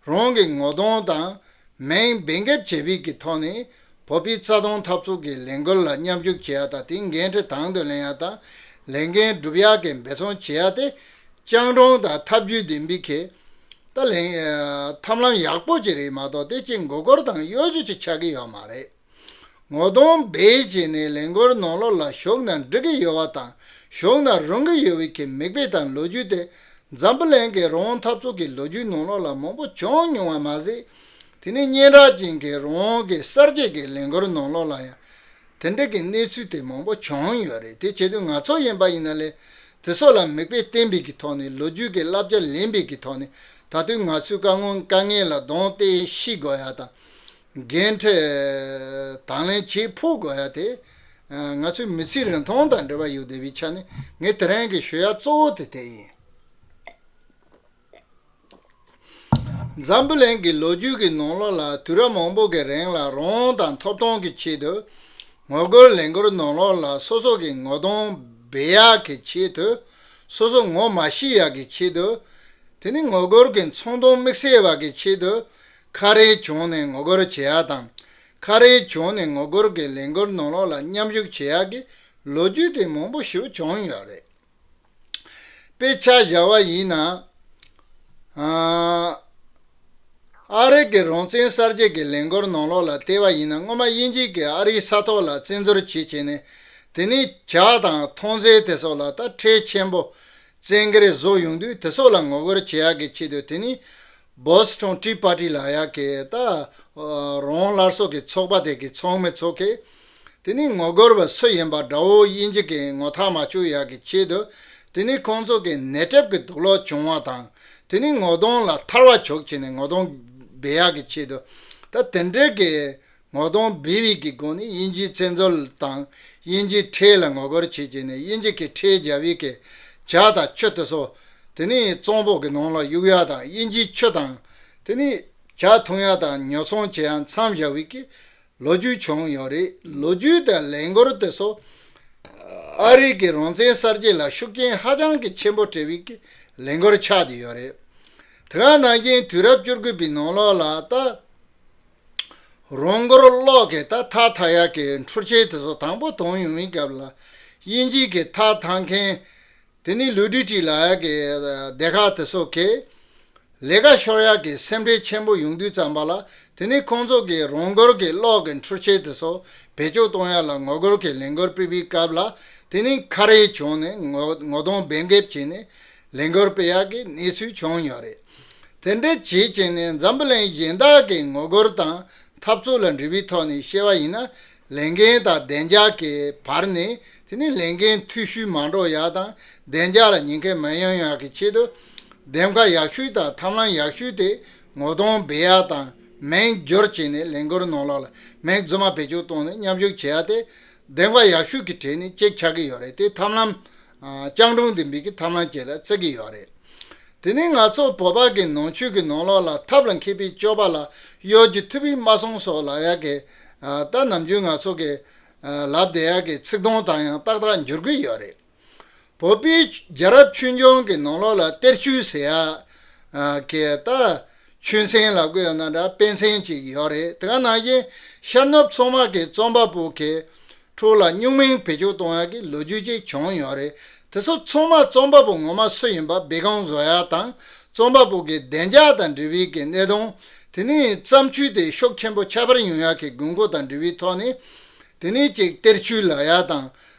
རང་གི་ངོ་གདོང་དང་མིང་འབེབས་འགེབས་བྱེད་པའི་གི་ཐོག་ནས། བོད་པའི་རྩ་དོན་འཐབ་རྩོད་ཀྱི་ལས་འགུལ་ལ་མཉམ་ཞུགས་བྱེད་ཡ་དང་། དེའི་འགན་འཁྲི་དང་དུ་ལེན་ཡ་དང་། ལས་འགན་སྒྲུབ་ཡ་གི་འབད་བརྩོན་བྱེད་ཡ་དེ། སྤྱང་གྲུང་དང་ཐབས་ཇུས་ལྡན་པའི་གི་ད་ལས། ཨ། ཐབས་ལམ་ཡག་པོ་ཅིག་རེད་མ་གཏོགས། དེ་ཅིག་མགོ་སྐོར་དང་གཡོ་ཇུས་ཅིག་ཆགས་ཀྱི་ཡོད་མ་རེད། ངོ་གདོང་སྦས་བྱས་ནས་ལས་འགུལ་ནང་ལོགས་ལ་ཞུགས་ན་འགྲིག་གི་ཡོད་པ་དང་། ཞུགས་ན་རུང་གི་ཡོད་པའི་གི་མིག་དཔེ་དང་ལོ་རྒྱུས་དེ། འཛམ་བུ་གླིང་གི་རང་དབང་འཐབ་རྩོད་ཀྱི་ལོ་རྒྱུས་ནང་ལོགས་ལ་མང་པོ་བྱུང་མྱོང་བ་མ་ཟད། དེ་ནས་སྙན་གྲགས་ཅན་གྱི་རང་དབང་གི་གསར་བརྗེ་གི་ལས་འགུལ་ནང་ལོགས་ལ་ཡང་། དེ་འདྲ་གི་གནས་ཚུལ་དེ་མང་པོ་བྱུང་ཡོད་རེད། དེ་བྱེད་དུས་ང་ཚོ་ཡིན་པ་ཡིན་ན་ལས་དེ་ཚོ་ལ་མིག་དཔེ་བསྟན་པའི་གི་ཐོག་ནས། ལོ་རྒྱུས་ཀྱི་བསླབ་བྱ་ལེན་པའི་གི་ཐོག་ནས། ད་དུང་ང་ཚོའི་དཀའ་ངལ་དཀའ་ངལ་ལ་གདོང་གཏད་ཤེས་དགོས་ཡ་དང་། འགན་འཁྲི་དང་ལེན་བྱེད་ཕོད་དགོས་ཡ་དེ། ང་ཚོའི་མི་ཚེའི་རིན་ཐང་དང་འབྲེལ་བ་ཡོད་བསྡད་པའི་ཆ་ནས། ངས་དེ་རིང་གི་ཞུ་ཡ་གཙོ་བོ་དེ་དེ་ཡིན། འཛམ་བུ་གླིང་གི་ལོ་རྒྱུས་ཀྱི་ནང་ལོགས་ལ། དུས་རབས་མང་པོ་གི་རིང་ལ་རང་དབང་དང་ཐོབ་ཐང་གི་ཆེད་དུ། ངོ་རྒོལ་ལས་འགུལ་ནང་ལོགས་ལ་སོ་སོ་གི་ངོ་གདོང་སྦས་ཡག་གི་ཆེད་དུ། སོ་སོ་ངོ་མ་ཤེས་ཡག་གི་ཆེད་དུ། དེ་ནི་ངོ་རྒོལ་གྱི་ཚོང་དོན་དམིགས་བསལ་བ་གི་ཆེད་དུ། ཁ་རས་གྱོན་ནས་ངོ་རྒོལ་བྱེད་ཡག་དང་། ཁ་རས་གྱོན་ནས་ངོ་རྒོལ་གྱི་ལས་འགུལ་ནང་ལོགས་ལ་མཉམ་ཞུགས་བྱེད་ཡག་གི་ལོ་རྒྱུས་དེ་མང་པོ་ཞིག་བྱུང་ཡོད་རེད། དཔེ་ཆ་བཞག་པ་ཡིན་ན། ཨ་ཨ་རི་གི་རང་བཙན་གསར་བརྗེ་གི་ལས་འགུལ་ནང་ལོགས་ལ་བལྟས་པ་ཡིན་ན། སྔོན་མ་དབྱིན་ཇི་གིས་ཨ་རིའི་ས་ཐོག་ལ་བཙན་འཛུལ་བྱས་བྱས་ནས། དེ་ནས་ཇ་དང་ཐོན་རྫས་དེ་ཚོ་ལ་ད་ཁྲལ་ཆེན་པོ་བཙན་སྒེར་བཟོ་ཡོང་དུས། དེ་ཚོ་ལ་ངོ་རྒོལ་བྱེད་ཡག་གི་ཆེད་དུ། དེ་ནས་Boston Tea Party ལབ་ཡག་གི་ད་རང་སླར་གསོ་གི་ཚོགས་པ་དེ་གི་ཚོགས་མི་ཚོ་གིས། དེ་ནི་ངོ་རྒོལ་བ་སུ་ཡིན་པ་དགྲ་བོ་དབྱིན་ཇི་གིས་ངོ་ཐག་མ་ཆོད་ཡག་གི་ཆེད་དུ། དེ་ནི་ཁོང་ཚོ་གི་ནད་རིམས་ཀྱི་དུག་ལོག་བྱུང་བ་དང་། དེ་ནི་ངོ་གདོང་ལ་ཐལ་བ་བྱུགས་བྱས་ནས་ངོ་གདོང་སྦས་ཡག་གི་ཆེད་དུ། ད་དེ་འདྲའི་གི་ངོ་གདོང་སྦས་པའི་གི་སྒོ་ནས་དབྱིན་ཇིའི་བཙན་འཛུལ་དང་དབྱིན་ཇིའི་ཁྲལ་ལ་ངོ་རྒོལ་བྱས་བྱས་ནས། དབྱིན་ཇི་གིས་ཁྲལ་རྒྱག་པའི་གི་ཇ་དང་ཆུ་དེ་ཚོ་དེ་ནི་གཙང་པོ་གི་ནང་ལ་གཡུག་ཡག་དང་། དབྱིན་ཇིའི་ཆུ་དང་དེ་ནི་ཇ་འཐུང་ཡག་དང་ཉོ་ཚོང་བྱེད་ཡག་མཚམས་བཞག་པའི་གི་ལོ་རྒྱུས་བྱུང་ཡོད་རེད། ལོ་རྒྱུས་དང་ལས་འགུལ་དེ་ཚོ་ཨ་རི་གི་རང་བཙན་གསར་བརྗེ་ལ་ཤུགས་རྐྱེན་ཧ་ཅང་གི་ཆེན་པོ་སྤྲད་པའི་གི་ལས་འགུལ་ཆགས་བསྡད་ཡོད་རེད། དེ་ག་ནང་བཞིན་དུས་རབས་བཅུ་དགུ་པའི་ནང་ལོགས་ལ་ད་རང་འཁོར་གློག་གི་ད་ཐག་འཐག་ཡག་གི་འཕྲུལ་ཆས་དེ་ཚོ་དང་པོ་ཐོན་ཡོང་བའི་སྐབས་ལ། དབྱིན་ཇི་གི་ཐག་འཐག་མཁན་དེ་ནི་ལུའུ་ཏི་ཏི་ལབ་ཡག་གི་སྡེ་ཁག་དེ་ཚོ་གིས་ལས་ཀ་ཤོར་ཡག་གི་སེམས་ཁྲལ་ཆེན་པོ་ཡོང་དུས་ཙམ་པ་ལ། དེ་ནི་ཁོང་ཚོ་གིས་རང་འཁོར་གྱི་གློག་གི་འཕྲུལ་ཆས་དེ་ཚོ་བེད་སྤྱོད་གཏོང་ཡག་ལ་ངོ་རྒོལ་གྱི་ལས་འགུལ་སྤེལ་བའི་སྐབས་ལ། དེ་ནི་ཁ་རས་གྱོན་ནས་ངོ་ངོ་གདོང་སྦས་འགེབས་བྱས་ནས་ལས་འགུལ་སྤེལ་ཡག་གི་གནས་ཚུལ་བྱུང་ཡོད་རེད། དེ་འདྲ་བྱས་བྱས་ནས་འཛམ་བུ་གླིང་གཞན་དག་གི་ངོ་རྒོལ་དང་འཐབ་རྩོད་ལ་འབྲེལ་བའི་ཐོག་ནས་བཤད་པ་ཡིན་ན། ལས་འགན་དང་བདེ་འཇགས་ཀྱི་བར་ནས། དེ་ནི་ལས་འགན་འཐུས་ཤོར་མ་འགྲོ་ཡག་དང་། བདེ་འཇགས་ལ་ཉེན་ཁ་མ་ཡོང་ཡག་གི་ཆེད་དུ། གདམ་ག་ཡག་ཤོས་དང་ཐབས་ལམ་ཡག་ཤོས་དེ་ངོ་གདོང་སྦས་ཡག་དང་། མིང་བསྒྱུར་བྱས་ནས་ལས་འགུལ་ནང་ལོགས་ལ་མིང་རྫུན་མ་བེད་སྤྱོད་བཏང་ནས་མཉམ་ཞུགས་བྱེད་ཡག་དེ། གདམ་ག་ཡག་ཤོས་ཀྱི་གྲས་ནས་གཅིག་ཆགས་ཀྱི་ཡོད་རེད། དེ་ཐབས་ལམ་ཨ་སྤྱང་གྲུང་ལྡན་པའི་གི་ཐབས་ལམ་ཅིག་ལ་བརྩི་གི་ཡོད་རེད། དེ་ནི་ང་ཚོ་བོད་པ་གི་ནང་ཆོས་ཀྱི་ནང་ལོགས་ལ། ཐབས་ལ་མཁས་པའི་སྤྱོད་པ་ལ། གཡོ་སྒྱུ་ཐུབ་པའི་སྨྲ་བསམ་སོགས་ལབ་ཡག་གི་ཨ་ད་ནམ་རྒྱུན་ང་ཚོ་གི་ཨ་ལབ་བསྡད་ཡག་གི་ཚིག་དོན་དང་ཡང་ཏག་ཏག་འགྱུར་གྱི་ཡོད་རེད། བོད་པའི་རྒྱལ་རབས་ཆོས་འབྱུང་གི་ནང་ལོགས་ལ་གཏེར་ཆོས་ཟེར་ཡག་ཨ་གི་ད་ཆོས་ཚན་ལབ་དགོས་ཡོད་ན་འདྲ། དཔེ་མཚོན་ཅིག་ཡོད་རེད། དེ་ག་ནང་བཞིན་ཤར་ནུབ་ཚང་མ་གི་རྩོམ་པ་པོ་གི་ཁྲོད་ལ་སྨྱུག་མིང་བེད་སྤྱོད་གཏོང་ཡག་གི་ལོ་རྒྱུས་ཅིག་བྱུང་ཡོད་རེད། དེ་ཚོ་ཚང་མ་རྩོམ་པ་པོ་ངོ་མ་སུ་ཡིན་པ་སྦས་ཁུངས་བཟོ་ཡག་དང་། རྩོམ་པ་པོ་གི་བདེ་འཇགས་དང་འབྲེལ་བའི་གི་གནད་དོན། དེ་ནི་བརྩམས་ཆོས་དེ་ཤུགས་ཆེན་པོ་ཁྱབ་པར་ཡོང་ཡག་གི་དགོས་མཁོ་དང་འབྲེལ་བའི་ཐོག་ནས། དེ་ནི་གཅིག་གཏེར་ཆོས་ལབ་ཡག་དང་།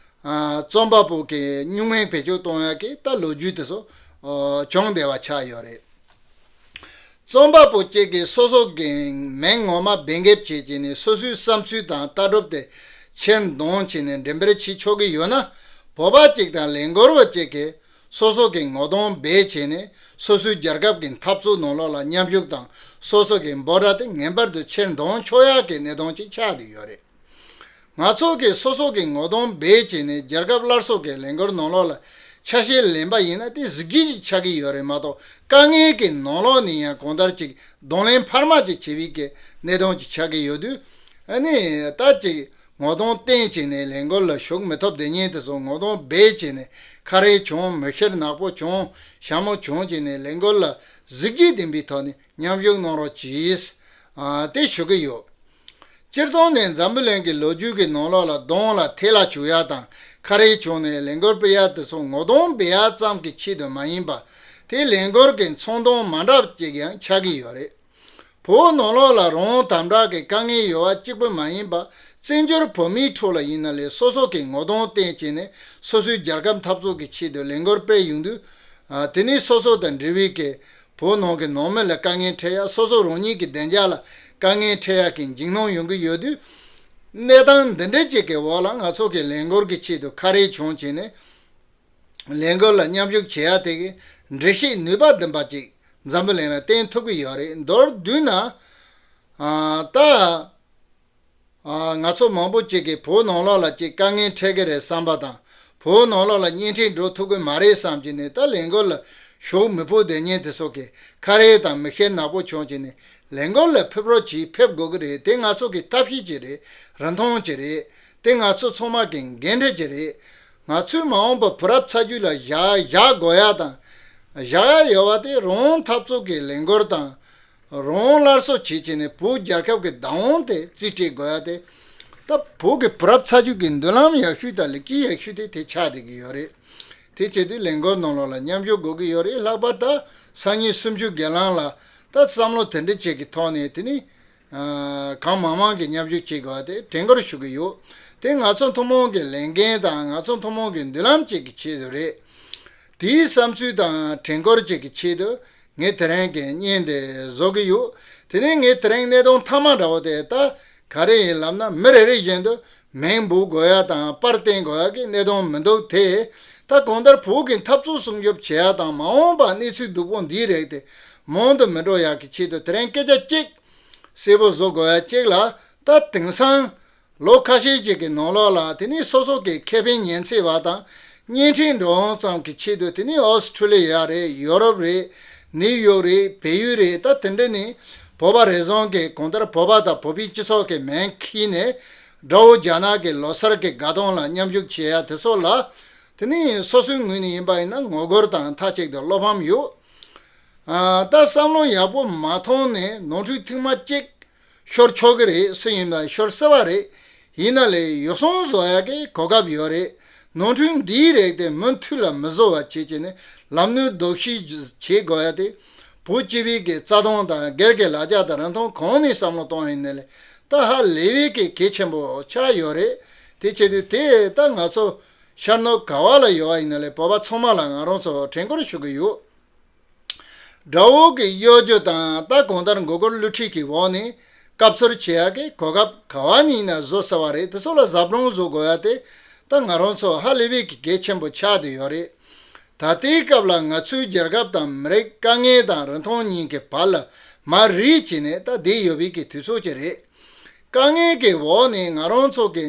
ཨ་རྩོམ་པ་པོ་གི་སྨྱུག་མིང་བེད་སྤྱོད་གཏོང་ཡག་གི་ད་ལོ་རྒྱུས་དེ་ཚོ་ཨ་བྱུང་བསྡད་པ་ཆགས་ཡོད་རེད། རྩོམ་པ་པོ་གཅིག་གིས་སོ་སོ་གི་མིང་ངོ་མ་སྦས་འགེབས་བྱས་བྱས་ནས་སོ་སོའི་བསམ་ཚུལ་དང་ལྟ་གྲུབ་དེ་ཕྱིར་འདོན་བྱས་ནས་འགྲེམས་སྤེལ་བྱེད་ཆོག་གི་ཡོད་ན། བོད་པ་གཅིག་དང་ལས་འགུལ་བ་གཅིག་གིས་སོ་སོ་གི་ངོ་གདོང་སྦས་བྱས་ནས་སོ་སོའི་རྒྱལ་ཁབ་ཀྱི་འཐབ་རྩོད་ནང་ལོགས་ལ་མཉམ་ཞུགས་དང་། སོ་སོ་གི་འབོད་སྒྲ་དེ་ངེས་པར་དུ་ཕྱིར་འདོན་ཆོག་ཡག་གི་གནད་དོན་ཅིག་ཆགས་བསྡད་ཡོད་རེད། ང་ཚོ་གིས་སོ་སོ་གི་ངོ་གདོང་སྦས་བྱས་ནས་རྒྱལ་ཁབ་སླར་གསོ་གི་ལས་འགུལ་ནང་ལོགས་ལ་ཆ་ཤས་ལེན་པ་ཡིན་ན། དེ་གཟི་བརྗིད་ཅིག་ཆགས་ཀྱི་ཡོད་རེད་མ་གཏོགས། དཀའ་ངལ་གྱི་ནང་ལོགས་ནས་ཡང་གང་ལྟར་ཅིག་གདོང་ལེན་འཕར་མ་ཅིག་བྱེད་པའི་གི་གནད་དོན་ཅིག་ཆགས་ཀྱི་ཡོད་དུས། ཨ་ནི་ད་ཅིག་ངོ་གདོང་བསྟན་བྱས་ནས་ལས་འགུལ་ལ་ཞུགས་མི་ཐུབ་བསྡད་མཁན་དེ་ཚོ་ངོ་གདོང་སྦས་བྱས་ནས། ཁ་རས་གྱོན། མིག་ཤེལ་ནག་པོ་གྱོན། ཞྭ་མོ་གྱོན་བྱས་ནས་ལས་འགུལ་ལ་གཟི་བརྗིད་ལྡན་པའི་ཐོག་ནས་མཉམ་ཞུགས་གནང་རོགས་གྱིས། ཨ་དེ་ཞུ་གི་ཡོད། སྤྱིར་བཏང་ནས་འཛམ་བུ་གླིང་གི་ལོ་རྒྱུས་ཀྱི་ནང་ལོགས་ལ་གདོང་ལ་ཐལ་བ་བྱུག་ཡག་དང་། ཁ་རས་གྱོན་ནས་ལས་འགུལ་སྤེལ་ཡག་དེ་ཚོ་ངོ་གདོང་སྦས་ཡག་ཙམ་གྱི་ཆེད་དུ་མ་ཡིན་པ། དེ་ལས་འགུལ་གྱི་མཚོན་དོན་མ་འདྲ་བ་ཅིག་ཡང་ཆགས་ཀྱི་ཡོད་རེད། བོད་ནང་ལོགས་ལ་རང་དམ་དྲག་གི་དཀའ་ངལ་ཡོད་པ་གཅིག་པུ་མ་ཡིན་པ། བཙན་བྱོལ་བོད་མིའི་ཁྲོད་ལ་ཡིན་ན་ལས་སོ་སོ་གི་ངོ་གདོང་བསྟན་བྱས་ནས་སོ་སོའི་རྒྱལ་ཁབ་འཐབ་རྩོད་ཀྱི་ཆེད་དུ་ལས་འགུལ་སྤེལ་ཡོང་དུས། ཨ་དེ་ནི་སོ་སོ་དང་འབྲེལ་བའི་གི་བོད་ནང་གི་ནང་མི་ལ་དཀའ་ངལ་འཕྲད་ཡག་སོ་སོ་རང་ཉིད་ཀྱི་བདེ་འཇགས་ལ་དཀའ་ངལ་འཕྲད་ཡག་གི་འཇིགས་སྣང་ཡོང་གི་ཡོད་དུས། གནས་སྟངས་འདི་འདྲ་ཅིག་གི་འོག་ལ་ང་ཚོ་གི་ལས་འགུལ་གྱི་ཆེད་དུ་ཁ་རས་གྱོན་བྱས་ནས་ལས་འགུལ་ལ་མཉམ་ཞུགས་བྱེད་ཡ་དེ་གི་འགྲེལ་བཤད་ནུས་པ་ལྡན་པ་ཅིག་འཛམ་བུ་གླིང་ལ་བསྟན་ཐུབ་ཀྱི་ཡོད་རེད། མདོར་བསྡུས་ན། ཨ། ད། ཨ། ང་ཚོ་མང་པོ་ཅིག་གིས་བོད་ནང་ལོགས་ལ་ཅིག་དཀའ་ངལ་འཕྲད་ཀྱི་རེད་བསམ་པ་དང་། བོད་ནང་ལོགས་ལ་གཉེན་འཕྲད་འགྲོ་ཐུབ་ཀྱི་མ་རེད་བསམ་གྱི་ནས། ད་ལས་འགུལ་ལ་ཞུགས་མི་ཕོད་བསྡད་མཁན་དེ་ཚོ་གིས་ཁ་རས་དང་མིག་ཤེལ་ནག་པོ་གྱོན་གྱི་ནས་ལས་འགུལ་ལ་ཕེབས་རོགས་གྱིས། ཕེབས་དགོས་ཀྱི་རེད། དེ་ང་ཚོ་གི་ཐབས་ཤེས་ཅིག་རེད། རིན་ཐང་ཅིག་རེད། དེ་ང་ཚོ་ཚང་མ་གི་འགན་འཁྲི་ཅིག་རེད། ང་ཚོས་མ་འོངས་པ་བུ་རབས་ཚ་རྒྱུད་ལ་བཞག་བཞག་དགོས་ཡ་དང་། བཞག་ཡ་ཡོད་པ་དེ་རང་འཐབ་རྩོད་ཀྱི་ལས་འགུལ་དང་། རང་སླར་གསོ་བྱེད་ཀྱི་ནས་བོད་རྒྱལ་ཁབ་ཀྱི་བདག་དབང་དེ་རྩིས་སྤྲད་དགོས་ཡ་དེ། ད་བོད་ཀྱི་བུ་རབས་ཚ་རྒྱུད་ཀྱི་མདུན་ལམ་ཡག་ཤོས་དང་ལེགས་སྐྱེས་ཡག་ཤོས་དེ་དེ་ཆགས་བསྡད་ཀྱི་ཡོད་རེད། དེ་བྱེད་དུས་ལས་འགུལ་ནང་ལོགས་ལ་མཉམ་ཞུགས་དགོས་ཀྱི་ཡོད་རེད། ལྷག་པར་ད་སང་ཉིན་གསུམ་བཅུ་སྒེར་ལངས་ལ་ད་བསམ་བློ་དེ་འདྲ་ཅིག་གི་ཐོག་ནས་དེ་ནི། ཨ། གང་མང་མང་གིས་མཉམ་ཞུགས་བྱེད་དགོས་པ་དེ་དྲན་སྐུལ་ཞུ་གི་ཡོད། དེ་ང་ཚོ་ཐུན་མོང་གི་ལས་འགན་དང་ང་ཚོ་ཐུན་མོང་གི་མདུན་ལམ་ཅིག་གི་ཆེད་དུ་རེད། དེའི་བསམ་ཚུལ་དང་དྲན་སྐུལ་ཅིག་གི་ཆེད་དུ་ངས་དེ་རིང་གི་བརྙན་དེ་བཟོ་གི་ཡོད། དེ་ནས་ངས་དེ་རིང་གནད་དོན་མཐའ་མ་འདྲ་བོ་དེ་ད་ག་རེ་ཡིན་ལབ་ན། མི་རེ་རེ་བཞིན་དུ་མིང་འབོད་དགོས་ཡ་དང་པར་བསྟན་དགོས་ཡ་གི་གནད་དོན་མི་འདུག་དེ་ད་གང་ལྟར་བོད་ཀྱི་འཐབ་རྩོད་སྲུང་སྐྱོབ་བྱེད་ཡ་དང་། མ་འོངས་པ་གནས་ཚུལ་སྡུག་པོ་འདིའི་རིགས་དེ་མང་དུ་མི་འགྲོ་ཡ་གི་ཆེད་དུ་དེ་རིང་སྐད་ཆ་གཅིག་གསལ་པོ་བཟོ་དགོས་ཡ་གཅིག་ལ། ད་དེང་སང་ལོ་ཁ་ཤས་ཅིག་གི་ནང་ལོགས་ལ་དེ་ནི་སོ་སོ་གི་ཁེ་ཕན་ཉེན་ཚད་པ་དང་གཉེན་འཕྲད་འགྲོ་འོང་ཙམ་གྱི་ཆེད་དུ། དེ་ནི་ཨོ་སི་ཁྲུ་ལི་ཡ་རེད། ཡོ་རོབ་རེད། ནིའུ་ཡོག་རེད། བལ་ཡུལ་རེད། ད་དེ་འདྲ་ནི་བོད་པ་རེ་ཟུང་གིས་གང་ལྟར་བོད་པ་དང་བོད་པའི་སྤྱི་ཚོགས་ཀྱི་མིང་འཁྱེར་ནས་དགྲ་བོ་རྒྱ་ནག་གི་ལོ་སར་གྱི་དགའ་སྟོན་ལ་མཉམ་ཞུགས་བྱེད་ཡ་དེ་ཚོ་ལ། དེ་ནི་སོ་སོའི་ངོས་ནས་ཡིན་པ་ཡིན་ན་ངོ་རྒོལ་དང་མཐའ་གཅིག་ཏུ་བློ་ཕམ་ཡོད། ཨ། ད་བསམ་བློ་ཡག་པོ་མ་ཐོངས་ནས་ནོར་འཁྲུལ་ཐེངས་མ་གཅིག་ཤོར་ཆོག་གི་རེད། སུ་ཡིན་པ་ཤོར་སྲིད་པ་རེད། ཡིན་ན་ལས་ཡོ་བསྲང་བཟོ་ཡ་གི་གོ་སྐབས་ཡོད་རེད། ནོར་འཁྲུལ་འདིའི་རིགས་དེ་མུ་མཐུད་ལ་མི་བཟོ་བ་བྱེད་ཀྱི་ནས་ལམ་སྣོན་ལྡོག་ཤེས་བྱེད་དགོས་ཡ་དེ་བོད་སྤྱི་པའི་གི་རྩ་དོན་དང་སྒེར་གྱི་ལ་རྒྱ་དང་རིན་ཐང་གང་ནས་བསམ་བློ་གཏོང་ཡིན་ན་ལས་ད་ཧ་ལས་པའི་གི་གལ་ཆེན་པོ་ཆགས་ཡོད་རེད། དེ་བྱེད་དུས་དེ་ད་ང་ཚོ་ཤར་ནུབ་ག་བ་ལ་ཡོད་པ་ཡིན་ན་ལས་བོད་པ་ཚང་མ་ལ་ང་རང་ཚོ་དྲན་སྐུལ་ཞུ་གི་ཡོད། དགྲ་བོ་གི་གཡོ་སྒྱུ་དང་ད་གང་ལྟར་མགོ་སྐོར་བསླུ་ཁྲིད་ཀྱི་འོག་ནས་སྐབས་འཚོལ་བྱེད་ཡག་གི་གོ་སྐབས་ག་བ་ནས་ཡིན་ན་བཟོ་ཟེར་བ་རེད། དེ་ཚོ་ལ་གཟབ་རོང་བཟོ་དགོས་ཡ་དེ་ད་ང་རང་ཚོ་ཧ་ལས་པའི་གི་གལ་ཆེན་པོ་ཆགས་བསྡད་ཡོད་རེད། ད་ལྟའི་སྐབས་ལ་ང་ཚོའི་རྒྱལ་ཁབ་དང་མི་རིགས་དཀའ་ངལ་དང་རིན་ཐང་གཉིས་ཀྱི་བར་ལ་མར་རིལ་བྱས་ནས་ད་བསྡད་ཡོད་པའི་གི་དུས་ཚོད་ཅིག་རེད། དཀའ་ངལ་གྱི་འོག་ནས་ང་རང་ཚོ་གི་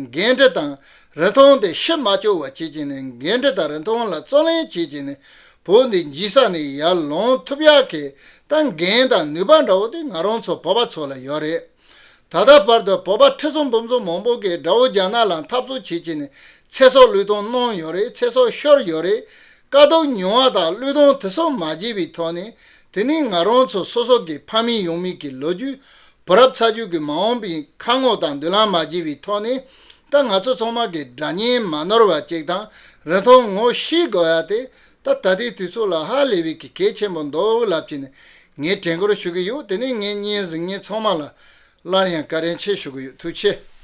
འགན་འཁྲི་དང་རིན་ཐང་དེ་ཕྱིར་མ་བཅོལ་བ་བྱེད་ཀྱི་ནས་འགན་འཁྲི་དང་རིན་ཐང་ལ་བརྩོན་ལེན་བྱེད་ཀྱི་ནས་བོད་འདི་འཇིག་ས་ནས་ཡར་ལོངས་ཐུབ་ཡག་གི་ད་འགན་དང་ནུས་པ་འདྲ་བོ་དེ་ང་རང་ཚོ་བོད་པ་ཚོ་ལ་ཡོད་རེད། ད་ལྟ་བར་དུ་བོད་པ་ཁྲི་ཚོ་འབུམ་ཚོ་མང་པོ་གིས་དགྲ་བོ་རྒྱ་ནག་ལ་འཐབ་རྩོད་བྱེད་ཀྱི་ནས་ཚེ་སྲོག་བློས་གཏོང་གནང་ཡོད་རེད། ཚེ་སྲོག་ཤོར་ཡོད་རེད། དཀའ་སྡུག་མྱོང་བ་དང་བློས་གཏོང་དེ་ཚོ་མ་བརྗེད་པའི་ཐོག་ནས་དེ་ནི་ང་རང་ཚོ་སོ་སོ་གི་ཕ་མེས་ཡུལ་མེས་ཀྱི་ལོ་རྒྱུས། བུ་རབས་ཚ་རྒྱུད་ཀྱི་མ་འོངས་པའི་ཁ་ངོ་དང་མདུན་ལམ་མ་བརྗེད་པའི་ཐོག་ནས་ད་ང་ཚོ་ཚང་མ་གི་དགྲ་གཉེན་མ་ནོར་བ་ཅིག་དང་རིན་ཐང་ངོ་ཤེས་དགོས་ཡ་དེ་ད་ད་ལྟའི་དུས་ཚོད་ལ་ཧ་ལས་པའི་གི་གལ་ཆེན་པོ་འདུག་ལབ་ཀྱི་ནས་ངས་དྲན་སྐུལ་ཞུ་གི་ཡོད། དེ་ནས་ངས་བརྙན་གཟིགས་མཁན་ཚང་མ་ལ་སླར་ཡང་བཀའ་དྲིན་ཆེ་ཞུ་གི་ཡོད། ཐུགས་རྗེ་ཆེ།